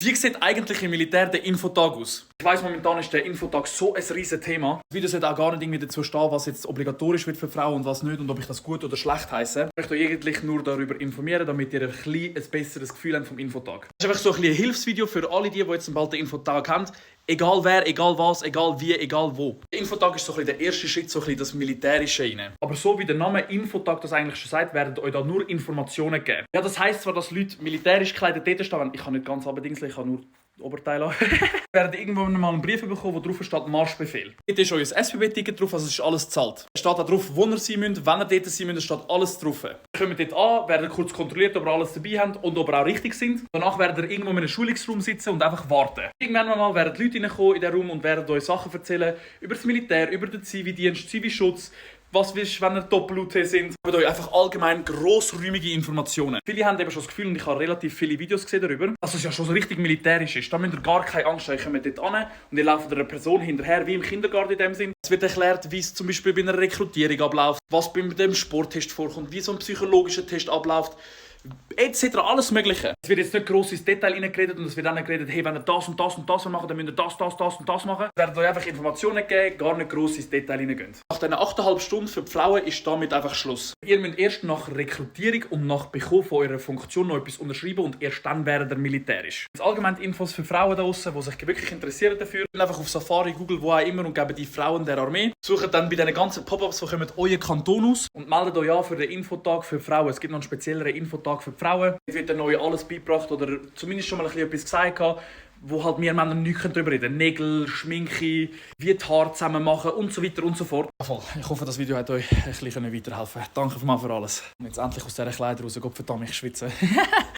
Wie sieht eigentlich im Militär der Infotag aus? Ich weiss, momentan ist der Infotag so ein riesen Thema. Das Video sollte auch gar nicht irgendwie dazu stehen, was jetzt obligatorisch wird für Frauen und was nicht und ob ich das gut oder schlecht heisse. Ich möchte euch eigentlich nur darüber informieren, damit ihr ein besseres Gefühl habt vom Infotag. Das ist einfach so ein Hilfsvideo für alle die jetzt bald den Infotag haben. Egal wer, egal was, egal wie, egal wo. Der Infotag ist so ein bisschen der erste Schritt, so ein bisschen das Militärische rein. Aber so wie der Name Infotag das eigentlich schon sagt, werden euch da nur Informationen geben. Ja, das heisst zwar, dass Leute militärisch gekleidet dort stehen, ich kann nicht ganz abdingseln, ich habe nur Oberteil an. werden irgendwann mal einen Brief bekommen, wo drauf steht Marschbefehl. Dort ist euer SBB-Ticket drauf, also es ist alles gezahlt. Es steht auch drauf, wo ihr sein müsst, wenn ihr dort sein müsst, es steht alles drauf. Ihr kommt dort an, werden kurz kontrolliert, ob ihr alles dabei habt und ob ihr auch richtig sind. Danach werdet ihr irgendwo in einem Schulungsraum sitzen und einfach warten. Irgendwann mal werden die Leute reinkommen in den Raum und werden euch Sachen erzählen über das Militär, über den Zivildienst, Zivilschutz. Was willst du, wenn ihr Doppel-UT sind? Ich gebe euch einfach allgemein grossräumige Informationen. Viele haben eben schon das Gefühl, und ich habe relativ viele Videos gesehen darüber, dass es ja schon so richtig militärisch ist. Da müsst ihr gar keine Angst haben. Ihr kommt dort an und ihr lauft einer Person hinterher, wie im Kindergarten in dem Sinn. Es wird erklärt, wie es zum Beispiel bei einer Rekrutierung abläuft, was bei dem Sporttest vorkommt, wie so ein psychologischer Test abläuft. Etc. Alles Mögliche. Es wird jetzt nicht gross ins Detail reingeredet und es wird dann geredet, hey, wenn ihr das und das und das macht, dann müsst ihr das und das machen. Es werden euch einfach Informationen geben, gar nicht gross ins Detail reingehen. Nach diesen 8,5 Stunden für die Frauen ist damit einfach Schluss. Ihr müsst erst nach Rekrutierung und nach Bekommen von eurer Funktion noch etwas unterschreiben und erst dann werdet ihr militärisch. Jetzt allgemein Infos für Frauen da draussen, die sich wirklich interessieren dafür. Einfach auf Safari, Google, wo auch immer und geben die Frauen der Armee. Sucht dann bei diesen ganzen Pop-ups, wo kommt euer Kanton aus und meldet euch an für den Infotag für Frauen. Es gibt noch einen spezielleren Infotag für die Frauen. Es wird dann euch alles beigebracht oder zumindest schon mal etwas gesagt, wo halt wir Männer nichts darüber reden können. Nägel, Schminke, wie die Haare zusammen machen und so weiter und so fort. Ich hoffe, das Video hat euch ein bisschen weiterhelfen. Danke für alles. Und jetzt endlich aus dieser Kleider raus. Gott verdammt, ich schwitze.